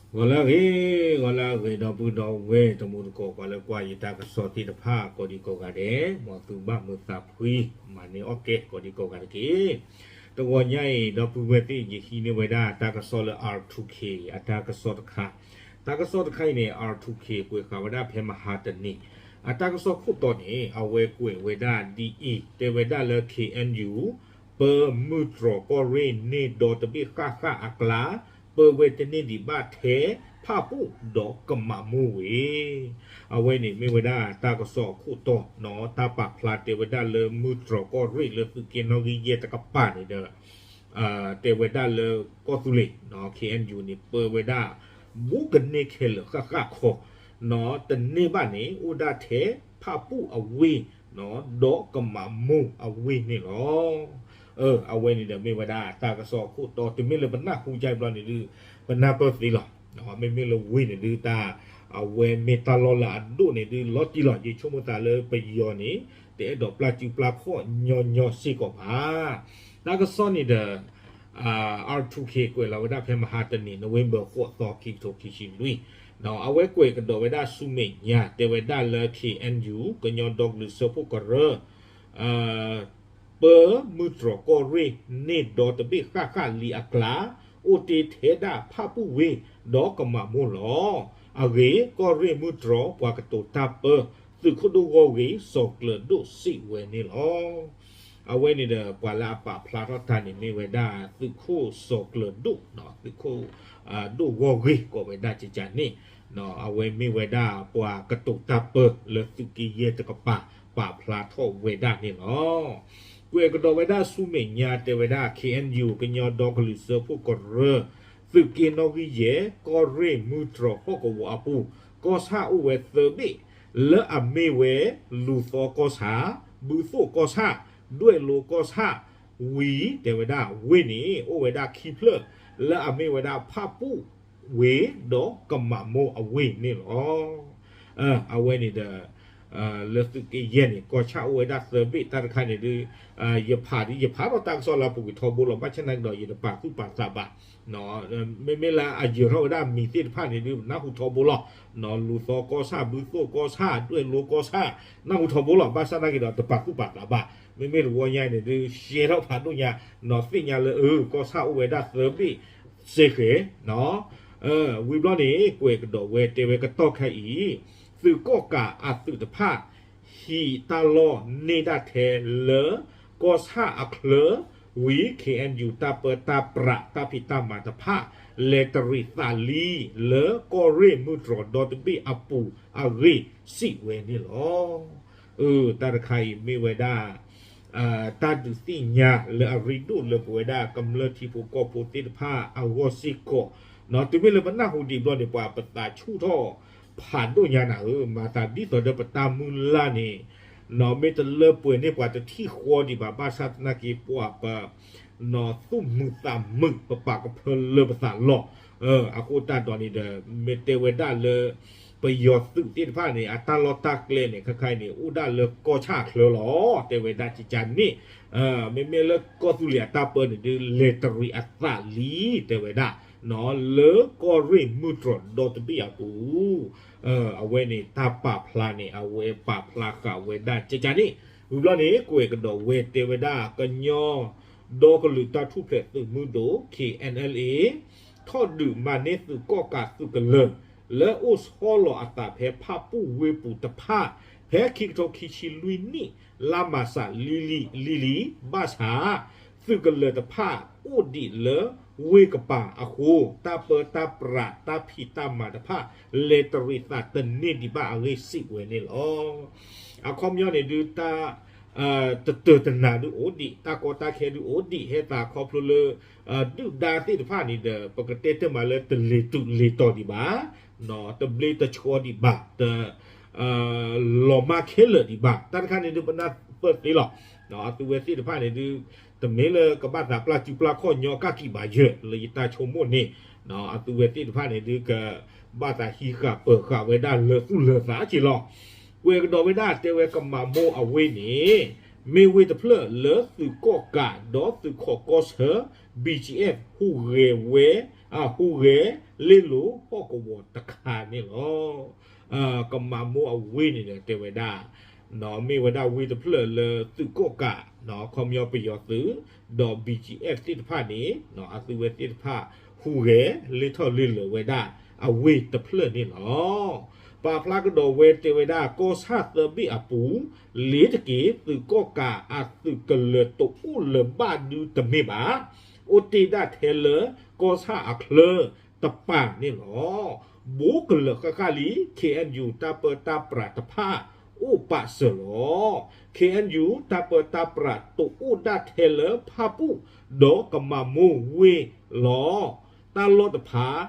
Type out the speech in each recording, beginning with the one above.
ဂီၤလၢအဂ့ၤ, ဂီၤလၢအဂ့ၤ ဒီပုၢ်ဒီဝဲၢ်တံၤသကိး ပှၤလၢကွၢ်ယတၢ်ကစီၣ်သ့ၣ်တဖၣ် ကိးဒံကိးဂၤဒဲး, မ်သုဘၣ်မုာ်သးဖှံ မၤန့ၢ်အီၣ်ကဲကိးဒံကိးဂၤတက့ၢ်. တဂီၤညါအံၤ ဒီပုၢ်ဝဲၢ်သ့ၣ် ယဟံးန့ၢ်ဝဲဒၣ်တၢ်ကစီၣ်လၢ R two K အတၢ်ကစီၣ်တခါ, တၢ်ကစီၣ်တခါအံၤန့ၣ် R two K ကွဲးဃာ်ဝဲဒၣ်ဖဲမဟါတနံၤ, အတၢ်ကစီၣ်ခိၣ်တီန့ၣ် အဝဲကွဲးဝဲဒၣ်ဒ်အံၤ, တဲဝဲဒၣ်လၢ K N U ပၢမုၢ်တြီၤကီၢ်ရ့ၣ်န့ၢ်ဒီတဘ့ၣ်ဃၣ်ဃၣ်အကျါ, ပၢဝဲတန့ၢ်ဒံးဘၣ်ထဲ ဖၣ်ပူၣ်ဒီးကမးမိၢ်ဝ့ၤ. အဝဲန့ၣ်မ့ၢ်ဝဲဒၣ်တၢ်ကစီၣ်အခိၣ်တီ, တၢ်ပာ်ဖျါတဲဝဲဒၣ်လၢမုၢ်တြီၤကီၢ်ရ့ၣ်လၢသုးက့နီၣ်ဂံၢ်ယဲၢ်တကပၤန့ၣ်ဒီး တဲဝဲဒၣ်လၢကီၢ်သူလ့ၤ K N U န့ၣ် ပၢဝဲဒၣ် ဘူးကန့ၢ်ခဲလၢာ်ဃၣ်ဃၣ်ခီ, တန့ၢ်ဘၣ်န့ၣ် အိၣ်ဒၣ်ထဲဖၣ်ပူၣ်အဝ့ၢ် ဒီးကမးမိၢ်အဝ့ၢ်န့ၣ်လီၤ. အဝဲန့ၣ်ဒီးမ့ၢ်ဝဲဒၣ်တၢ်ကစီၣ်အခိၣ်တီ, တမ့ၢ်လၢပနၢ်ဟူကအံၤဘျီန့ၣ်ဒုး ပနၢ်ပၢၢ်သ့လီၤ. မ့မ့ၢ်လၢဝ့ၢ်န့ၣ်ဒုး တၢ်အဝဲမ့ၢ်တၢ်လီၢ်လၢအဒိၣ်န့ၣ်ဒုး လီၤတံၢ်လီၤ. ယဆိကမိၣ်သးလၢပယီၤန့ၣ် တအဲၣ်ဒိးပျၢ်စုပျၢ်ခီၣ်ညီညီစ့ၢ်ကီးဘၣ်. တၢ်ကစီၣ်န့ၣ်ဒီး R two K ကွဲးလီၤဝဲဒၣ်ဖဲမဟါတနံၤ November ဃိးသီ ခံကထိခံဆံလွံၢ်, အဝဲကွဲးကဒီးဝဲဒၣ်ဆူမဲာ်ညါ တဲဝဲဒၣ်လၢ K N U ကညီဒီကလုာ်စၢဖှိၣ်ကရၢ ပၢမုၢ်တြီၤကီၢ်ရ့ၣ်န့ၢ်ဒီတဘ့ၣ်ဃၣ်ဃၣ်လံအကျါ, အိၣ်တ့ၢ်ထဲဒၣ်ဖၣ်ပူၣ်ဝ့ၢ် ဒီးကမးမိၢ်လီၤ. အဂ့ၢ် ကီၢ်ရ့ၣ်မုၢ်တြီၤပှၤကတိၤတၢ်ပၢ သုးခိၣ်ဒိၣ်ဂီၢ်ဂ့ၢ် စီၤကျၢၤဒိၣ်စံးဝဲန့ၣ်လီၤ. အဝဲန့ၣ်ဒီး ပှၤလၢအပာ်ဖျါထီၣ်တၢ်န့ၣ်မ့ၢ်ဝဲဒၣ် သုးခိၣ်စီၤကျၢၤဒိၣ်, သုးခိၣ်ဒိၣ်ဂီၢ်ဂ့ၢ်ကိးဝဲဒၣ်ကကန့ၣ်, အဝဲမ့ၢ်ဝဲဒၣ်ပှၤကတိၤတၢ်ပၢလၢသုးက့ယဲၢ်တကပၤ ပာ်ဖျါထီၣ်ဝဲဒၣ်န့ၣ်လီၤ. ကွဲးကဒီးဝဲဒၣ်ဆူမဲာ်ညါတဲဝဲဒၣ် K N U ကညီဒီကလုာ်စၢဖှိၣ်ကရၢ သုးက့နီၣ်ဂံၢ်ယဲၢ် ကီၢ်ရ့ၣ်မုၢ်တြီၤဟီၣ်ကဝီၤအပူၤ ကီၢ်ဆၣ်အိၣ်ဝဲသၢဘ့ၣ် လၢအမ့ၢ်ဝဲ လူၤသီကီၢ်ဆၣ်, ဘုသိၣ်ကီၢ်ဆၣ်, ဒွဲၣ်လိကီၢ်ဆၣ်ဝံၤ တဲဝဲဒၣ်ဝ့ၢ်န့ၣ် အိၣ်ဝဲဒၣ်ခံဖျၢၣ် လၢအမ့ၢ်ဝဲဒၣ်ဖၣ်ပူၣ်ဝ့ၢ် ဒီးကမးမိၢ်အဝ့ၢ်န့ၣ်လီၤ. အဝဲန့ၣ်ဒီး လၢသုးက့ယဲၢ်န့ၣ် ကီၢ်ဆၣ်အိၣ်ဝဲဒၣ်သၢဘ့ၣ် တၢ်တခါန့ၣ်ဒုး ယဖးဒ် ယဖးထီၣ်တၢ်ကစီၣ်လၢအပူၤကွံာ်ထီဘိလီၤ. ဘၣ်ဆၣ်သနာ်က့ဒီး ယတပာ်သူၣ်ပာ်သးဘၣ်. မ့မ့ၢ်လၢအယၢၤထီၣ်ဝဲဒၣ်မံၤသ့ၣ်တဖၣ်န့ၣ်ဒုး နၢ်ဟူထီဘိလီၤ. လူၤသီကီၢ်ဆၣ်, ဘုသိၣ်ကီၢ်ဆၣ်, ဒွဲၣ်လိကီၢ်ဆၣ်, နၢ်ဟူထီဘိလီၤ. ဘၣ်ဆၣ်သနာ်က့ဒီး တပာ်သူၣ်ပာ်သးဘၣ်. မ့မ့ၢ်တဝီညါအံၤန့ၣ်ဒုး ရှဲထီၣ်ဖးဒိၣ်ညါ, နီၢ်သ့ၣ်ညါလၢ အၢ ကီၢ်ဆၣ်အိၣ်ဝဲဒၣ်သၢဘ့ၣ်စ့ၢ်ကီး ဝံၤဘျီန့ၣ် ကွဲးကဒီးဝဲတဲဝဲကတီၢ်ခဲအံၤ, သုးကီၣ်ကးအသုးတဖၣ် ဟံးတၢ်လီၢ်န့ၢ်ဒၣ်ထဲလၢ ကီၢ်ဆၣ်အချၢဝံၤ K N U တၢ်ပၢတၢ်ပြးတၢ်ဖံးတၢ်မၤတဖၣ် လဲၤတရံးသးလံလၢကီၢ်ရ့ၣ်မုၢ်တြီၤဒီတဘ့ၣ်အပူၤအဂ့ၢ်စံးဝဲန့ၣ်လီၤ. အၢ တၢ်တခါအံၤမ့ၢ်ဝဲဒၣ် တၢ်ဒုးသ့ၣ်ညါလၢအရ့ဒိၣ်လၢပဝဲဒၣ်ကမျၢၢ်ထံဖိကီၢ်ဖိသ့ၣ်တဖၣ်အဂီၢ်စ့ၢ်ကီး, တုၤမ့ၢ်လၢပနၢ်ဟူဒံးဘျီန့ၣ် ပှၤပသးဆူၣ်ထီၣ်ဖးဒိၣ်ညါနၤဧၢ, မၤသးဒ်သိးဒီးပတၢ်မုၢ်လၢ်န့ၣ် မ့ၢ်တလၢပှဲၤန့ၢ်ပှၤတထံၣ်ဃီဒံးဘၣ်, ဘၣ်ဆၣ်သနာ်က့ပှၤပ သူၣ်မုာ်သးမုာ် ပပာ်ကဖၢလၢပသးလီၤ. အဃိသတးဒီးန့ၣ်ဒီး မ့ၢ်တဲဝဲဒၣ်လၢ ပယီၤသုးသ့ၣ်တဖၣ်န့ၣ် အတၢ်လီၢ်တၢ်ကျဲန့ၣ် ခဲခါအံၤန့ၣ် အိၣ်ဒၣ်လၢကီၢ်ဆၣ်အချၢလီၤ. တဲဝဲဒၣ်ကကန့ၣ် မ့မ့ၢ်လၢကီၢ်သူလ့ၤအတၢ်ပၢန့ၣ်ဒုး လဲၤတရံးအသးလံ တဲဝဲဒၣ် လၢကီၢ်ရ့ၣ်မုၢ်တြီၤဒီတဘ့ၣ်အပူၤ အဝဲန့ၣ်တၢ်ပာ်ဖျါန့ၣ် အဝဲပာ်ဖျါဃာ်ဝဲဒၣ်ကကန့ၣ်, ဝံၤဘျီန့ၣ် ကွဲးကဒီးဝဲတဲဝဲဒၣ် ကညီဒီကလုာ်တၢ်ထူၣ်ဖျဲးသုးမုၢ်ဒိၣ် K N L A ထီၣ်ဒုးမၤန့ၢ်သုးကီၣ်ကးသုးကလၢၤ လၢအိၣ်ဆီလီၤအသးဖဲဖၣ်ပူၣ်ဝ့ၢ်ပူၤတဖၣ် ဖဲခံကထိခံဆံလွံၢ်နံၣ် လါမၢ်ၡးလံလံလံလံ, ဘၣ်ဆၣ် သုးကလၢၤတဖၣ်အိၣ်ဒံးလၢဝ့ၢ်ကပၤအဃိ တၢ်ပၢတၢ်ပြးတၢ်ဖံးတၢ်မၤတဖၣ် လဲၤတရံးသးတန့ၢ်ဒံးဘၣ်အဂ့ၢ်စံးဝဲန့ၣ်လီၤ. အခီပညီန့ၣ်ဒုး တၢ် တတၢၢ်တနၤဒုးအိၣ်ဒံး, တၢ်ကီတၢ်ခဲဒုးအိၣ်ဒံး, ဟဲသးခီဖျိလၢ ဒုၣ်ဒါသ့ၣ်တဖၣ်န့ၣ်ဒီး ပကတဲတၢ်မၤလၢတလ့ၤတုၤလ့ၤတီၤဒံးဘၣ်, တဘျ့တဆှီဒံးဘၣ်, တ လီၤမၢ်ခဲလၢာ်ဒံးဘၣ်. တၢ်တခါန့ၣ်ဒုး ပနၢ်ပၢၢ်သ့လီၤ. အသုဝဲသ့ၣ်တဖၣ်န့ၣ်ဒုး တမ့ၢ်လၢကဘၣ်သးပျၢ်စုပျၢ်ခီၣ်ညီကၣ်ကံးဘၣ်ယၢၤ လၢယတၢ်ဆိကမိၣ်န့ၣ်, အသုဝဲသ့ၣ်တဖၣ်န့ၣ်ဒုး ကဘၣ်သးဟံးဃာ်ပၢၤဃာ်ဝဲဒၣ်လၢသူၣ်လၢသးက့လီၤ. ကွဲးကဒီးဝဲဒၣ်တဲဝဲကမးမိၢ်အဝ့ၢ်န့ၣ် မ့ၢ်ဝ့ၢ်တဖျၢၣ်လၢသုးကီၣ်ကးဒီးသုးခိးကီၢ်ဆၢ ဘံၣ်ကၠံၣ်အဲၣ် ဟူးဂဲၤဝဲ, ဟူးဂဲၤလ့လိာ်ဟီၣ်ကဝီၤတခါန့ၣ်လီၤ. ကမးမိၢ်အဝ့ၢ်န့ၣ်ဒီးတဲဝဲဒၣ် မ့ၢ်ဝဲဒၣ်ဝ့ၢ်တဖျၢၣ်လၢသုးကီၣ်ကး ခီပညီပယီၤသုး ဒီး ဘံၣ်ကၠံၣ်အဲၣ် သ့ၣ်တဖၣ်န့ၣ် အသုဝဲသ့ၣ်တဖၣ် ဟူးဂဲၤလ့ထီၣ်လ့လၢာ်ဝဲဒၣ်အဝ့ၢ်တဖျၢၣ်န့ၣ်လီၤ. ပာ်ဖျါကဒီးဝဲတဲဝဲဒၣ် ကီၢ်ဆၣ်သၢဘ့ၣ်အပူၤ လ့ၤတက့ၢ် သုးကီၣ်ကးအသုးကလၢၤတအိၣ်လၢၤဘၣ်ဒုတမ့ၢ်ဘၣ်, အိၣ်တ့ၢ်ဒၣ်ထဲလၢကီၢ်ဆၣ်အချၢတပၤန့ၣ်လီၤ. ဘိးကလၢာ်ဃၣ်ဃၣ်လံ ခ့ၣ်အဲၣ်ယူၣ် တၢ်ပၢတၢ်ပြးတဖၣ် အိၣ်ပာ်စၢၤလီၤ. ခ့ၣ်အဲၣ်ယူၣ် တၢ်ပၢတၢ်ပြးတအိၣ်ဒၣ်ထဲလၢဖၣ်ပူၣ် ဒီးကမးမိၢ်ဝ့ၢ်လီၤ. တၢ်လီၢ်တဖၣ်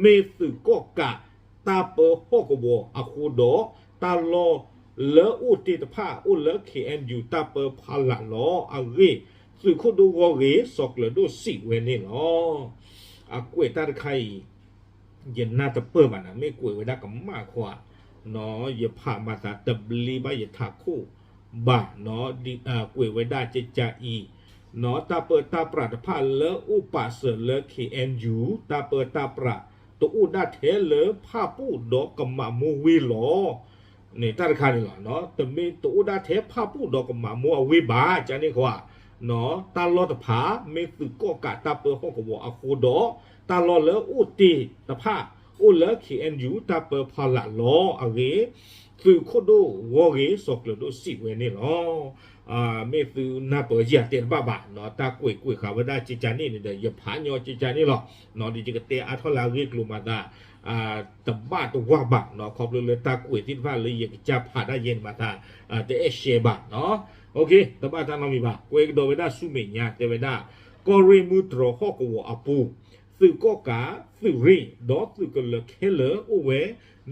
မ့ၢ်သုးကီၣ်ကးတၢ်ပၢဟီၣ်ကဝီၤအဃိဒီး တၢ်လီၢ်လၢအိၣ်တ့ၢ်တဖၣ်အိၣ်လၢ ခ့ၣ်အဲၣ်ယူၣ် တၢ်ပၢဖီလာ်လီၤအဂ့ၢ် သုးခိၣ်ဒိၣ်ဂီၢ်ဂ့ၤ စီၤကျၢၤဒိၣ်စံးဝဲန့ၣ်လီၤ. အကွဲးတၢ်တခါအံၤ ယနၢ်တပၢၢ်ဘၣ်နၤ မ့ၢ်ကွဲးဝဲဒၣ်ကမၣ်ခွါ ယဖးမၤသးတဘျ့ဘၣ်ယထးခိၣ်ဘၣ်, ကွဲးဝဲဒၣ်ကကါအံၤ တၢ်ပၢတၢ်ပြးတဖၣ်လၢအိၣ်ပာ်စၢၤလၢ ခ့ၣ်အဲၣ်ယူၣ် တၢ်ပၢတၢ်ပြး တအိၣ်ဒၣ်ထဲလၢဖၣ်ပူၣ်ဒီးကမးမိၢ်ဝ့ၢ်လီၤ. န့ၣ်တၢ်တခါန့ၣ်လီၤ. တမ့ၢ်တအိၣ်ဒၣ်ထဲဖၣ်ပူၣ်ဒီးကမးမိၢ်အဝ့ၢ်ဘၣ် ကန့ၣ်ဃီဧါ. တၢ်လီၢ်တဖၣ် မ့ၢ်သုးကီၣ်ကးတၢ်ပၢဟီၣ်ကဝီၤအဃိဒီး တၢ်လီၢ်လၢအိၣ်တ့ၢ်တဖၣ် အိၣ်လၢ ခ့ၣ်အဲၣ်ယူၣ် တၢ်ပၢဖီလာ်လီၤအဂ့ၢ် သုးခိၣ်ဒိၣ်ဂီၢ်ဂ့ၤ စီၤကျၢၤဒိၣ်စံးဝဲန့ၣ်လီၤ. မ့ၢ်သုနၢ်ပၢၢ်ယၤတဲတဘၣ်ဘၣ် တၢ်ကွဲးကွဲးဃာ်ဝဲဒၣ်ကကါန့ၣ်န့ၣ်ဒီး ယဖးညီကကါန့ၣ်လီၤ. ဒီးယကတဲအါထီၣ်လၢအဂ့ၢ်ကျိၤမၤသး တဘၣ်တဝၢ်ဘၣ် ခီဖျိလၢတၢ်ကွဲးသ့ၣ်တဖၣ်လၢယကစၢ်ဖးဒၣ်ယဲန့ၣ်မၤသး တအဲၣ်ရှဲဘၣ်. တဘၣ်တၢ်နီတမံၤဘၣ် ကွဲးကဒီးဝဲဒၣ်ဆူမဲာ်ညါ တဲဝဲဒၣ် ကီၢ်ရ့ၣ်မုၢ်တြီၤဟီၣ်ကဝီၤအပူၤ သုးကီၣ်ကး သုးရ့ၣ် ဒီးသုးကလၢၤခဲလၢာ်အိၣ်ဝဲ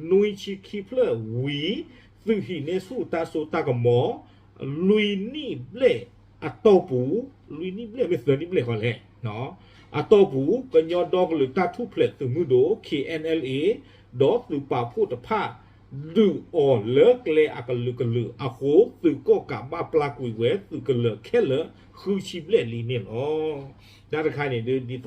နွံဆံခံဖျၢၣ်ဝံၤ သုးဟံးန့ၢ်ဆူၣ်တၢ်စိတၢ်ကမီၤ လွံၢ်နံၣ်ဘျဲၣ်အတီၢ်ပူၤ လွံၢ်နံၣ်ဘျဲၣ်မ့ၢ်သၢနံၣ်ဘျဲၣ်ဃီလဲၣ် အတီၢ်ပူၤ ကညီဒီကလုာ်တၢ်ထူၣ်ဖျဲးသုးမုၢ်ဒိၣ် ခ့ၣ်အဲၣ်အဲၣ်လ်အ့ ဒီးသုးပာ်ဖှိၣ်တဖၣ် ဒုးအီၤလၢကျဲအကလုာ်ကလုာ်အဃိ သုးကီၣ်ကးဘၣ်ပျၢ်ကွံာ်ဝဲသုးကလၢၤခဲလၢာ် ဃုဆံဘျဲၣ်လံန့ၣ်လီၤ. တၢ်တခါန့ၣ်ဒ်သိးဒီး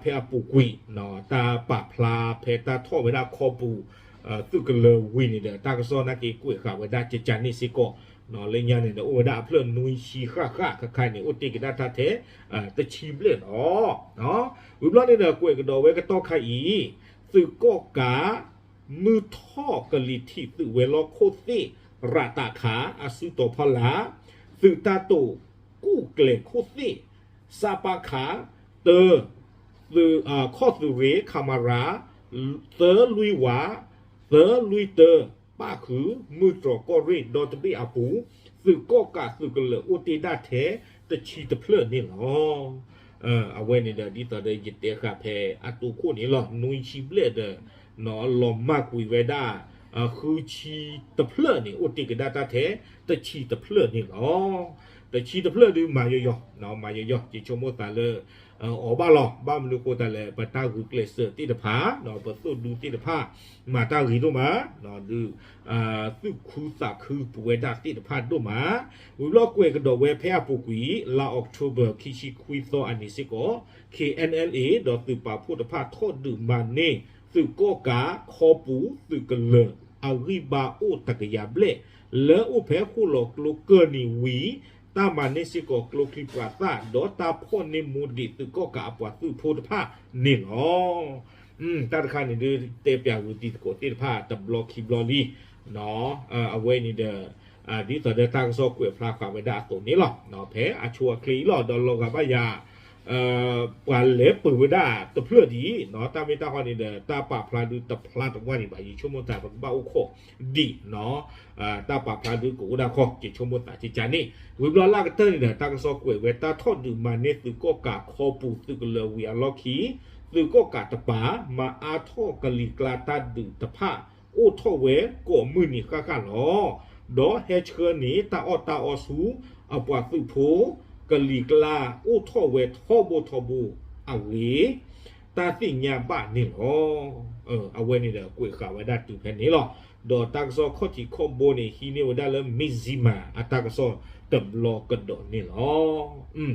ဖဲအပူၤကွံာ် တၢ်ပာ်ဖျါဖဲတၢ်ထီၣ်ဝဲဒၣ်ခီပူၤ သုးကလၢၤဝံၤန့ၣ်ဒီး တၢ်ကစီၣ်နာ်က့ကွဲးဃာ်ဝဲဒၣ်ကကါန့ၣ်စ့ၢ်ကီး လၢညါန့ၣ်ဒီး အိၣ်ဝဲဒၣ်အဖျၢၣ်နွံဆံဃၣ်ဃၣ် ခါခါန့ၣ် အိၣ်တ့ၢ်ကဒါတၢ်ထဲ တဆံဘျဲၣ်လီၤ. ဝံၤဘျီန့ၣ်ဒီး ကွဲးကဒီးဝဲကတီၢ်ခါအံၤ သုးကီၣ်ကး မုၢ်ထီၣ်ကလံၤထံးသုးဝဲၤလီၢ်ခိၣ်သ့ၣ် ရးတးခး အစုတီၤဖီလာ် သုးတၢ်တိာ်ကူၣ်ကျဲၤခိၣ်သ့ၣ် စးပးခး တၢ ခီၣ်သုးရ့ၣ် ခမရ သၢလွံၢ်ဝး သၢလွံၢ်တၢ ပၣ်ဃုာ် မုၢ်တြီၤကီၢ်ရ့ၣ်ဒီတဘ့ၣ်အပူၤ သုးကီၣ်ကးသုးကလၢၤအိၣ်တ့ၢ်ဒၣ်ထဲ တဆံတဖျၢၣ်န့ၣ်လီၤ. အဝဲန့ၣ်ဒီး ဒ်သိးဒီးယတဲဃာ်ဖဲအတိခိၣ်န့ၣ်လီၤ နွံဆံဘျဲၣ်ဒီး လီၤမၢ်ကွံာ်ဝဲဒၣ် ဃုဆံတဖျၢၣ်န့ၣ် အိၣ်တ့ၢ်ကဒါတၢ်ထဲ တဆံတဖျၢၣ်န့ၣ်လီၤ. တဆံတဖျၢၣ်ဒုးမၤယီၤယီၤ မၤယီၤယီၤ ယဆိကမိၣ်သးလၢ အီၤဘၣ်လီၤ ဘၣ်မနုၤဃိသတးလဲၣ် ပတၢ်ဂုာ်ကျဲးစၢးသ့ၣ်တဖၣ် ပသိၣ်ဒူသ့ၣ်တဖၣ် မၤတၢ်ဂ့ၤဒိၣ်မး ဒုး သူၣ်ခုသးခုပဝဲဒၣ်သ့ၣ်တဖၣ်ဒိၣ်မး ဝံၤဘျီကွဲးကဒီးဝဲဖဲအပူၤကွံာ် လါအီးကထိဘၢၣ် ခံဆံခွံသီအနံၤစ့ၢ်ကီး ခ့ၣ်အဲၣ်အဲၣ်လ်အ့ ဒီးသုးပာ်ဖှိၣ်တဖၣ်ထီၣ်ဒုးမၤန့ၢ် သုးကီၣ်ကးခီပူၤသုးကလၢၤ အဂံၢ်ဘါအိၣ်တကယၤဘျဲၣ် လၢအိၣ်ဖဲဃိၣ်လီၤကျိကၢၢ်နံၤဝံၤ တၢ်မၤန့ၢ်စ့ၢ်ကီးကျိချံမျိာ်သၣ် ဒီးတၢ်ဖီၣ်န့ၢ်မူဒံးသုးကီၣ်ကးအပှၤသုးဖိတဖၣ်န့ၣ်လီၤ. တၢ်တခါန့ၣ်ဒုး တဲပၠးဂုာ်တံၤသကိးသ့ၣ်တဖၣ် တဘျီခံဘျီလံ အဝဲန့ၣ်ဒီး ဒ်သိးဒီးတၢ်ကစီၣ်ကွဲးဖျါဃာ်ဝဲဒၣ်အသိးန့ၣ်လီၤ. ဖဲအဆိအချ့အံၤလီၤ ဒီးလီၤဂာ်ဘၣ်ယၤ ပှၤလဲၤပၢၢ်ဝဲဒၣ်တဖျၢၣ်ဒံး တၢ်မ့ၢ်တၢ်ဟီန့ၣ်ဒီး တၢ်ပာ်ဖျါဒုးတဖျါတဝၢ်န့ၣ်ဘၣ် ယဆိကမိၣ်သးပကဘၣ်အိၣ်ခိးဒံး တၢ်ပာ်ဖျါဒုးကအိၣ်ဒၣ်ခီ ယဆိကမိၣ်သးကကန့ၣ် ဝံၤဘျီလၢကတၢၢ်န့ၣ်ဒီး တၢ်ကစီၣ်ကွဲးဝဲတၢ်ထီၣ်ဒုးမၤန့ၢ်သုးကီၣ်ကးခီပူၤသုးကလၢၤဝံၤအလီၢ်ခံ သုးကီၣ်ကးတပၤ မၤအါထီၣ်ကလံၤကျါတၢ်ဒုးတဖၣ် အိၣ်ထီၣ်ဝဲကိးမုၢ်နံၤဃၣ်ဃၣ်လီၤ. ဒီးဟဲဆှၢန့ၢ်တၢ်အီၣ်တၢ်အီဆူ အပှၤသုးဖိ ကလံၤကျါအိၣ်ထီၣ်ဝဲထီဘိထီဘိအဂ့ၢ် တၢ်သ့ၣ်ညါဘၣ်န့ၣ်လီၤ. အဝဲန့ၣ်ဒီးကွဲးဃာ်ဝဲဒၣ်တုၤဖဲန့ၣ်လီၤ. ဒီးတၢ်ကစီၣ်ခီၣ်ထံးခီၣ်ဘိန့ၣ် ဟံးန့ၢ်ဝဲဒၣ်လၢ Mizzima အတၢ်ကစီၣ်တဘျီကဒီးန့ၣ်လီၤ.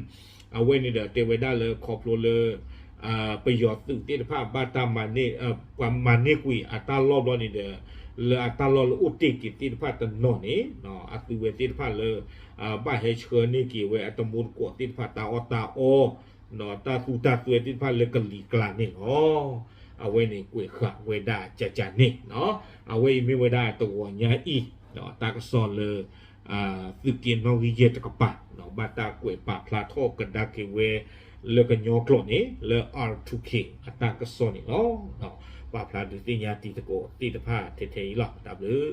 အဝဲန့ၣ်ဒီးတဲဝဲဒၣ်လၢခီဖျိလၢ ပယီၤသုးသ့ၣ်တဖၣ်ဘၣ်တၢ်မၤန့ၢ် ပှၤမၤန့ၢ်ကွံာ်အတၢ်လီၢ်ဘျီန့ၣ်ဒီး လၢအတၢ်လီၢ်လၢအိၣ်တ့ၢ်က့ၤသ့ၣ်တဖၣ်တနီၤန့ၣ် အသုးဝဲသ့ၣ်တဖၣ်လၢ ဘၣ်ဟဲဆှၢန့ၢ်က့ၤဝဲအတံၤသကိးသ့ၣ်တဖၣ်တၢ်အီၣ်တၢ်အီ ဒီးတၢ်သူတၢ်စွဲသ့ၣ်တဖၣ်လၢကလံၤကျါန့ၣ်လီၤ. အဝဲန့ၣ်ကွဲးဃာ်ဝဲဒၣ်ကကန့ၣ် အဝဲအံၤမ့ၢ်ဝဲဒၣ်တဂီၤညါအံၤ တၢ်ကစီၣ်လၢ သုးက့နီၣ်ဂံၢ်ယဲၢ်တကပၤ ဘၣ်တၢ်ကွဲးပာ်ဖျါထီၣ်ကဒါက့ၤဝဲ လၢကညီကျိာ်န့ၣ် လၢ R two K အတၢ်ကစီၣ်န့ၣ်လီၤ. ပာ်ဖျါဒုးသ့ၣ်ညါတံၤသကိးသ့ၣ်တဖၣ်ထဲထဲအံၤလီၤ. တၢ်ဘျုး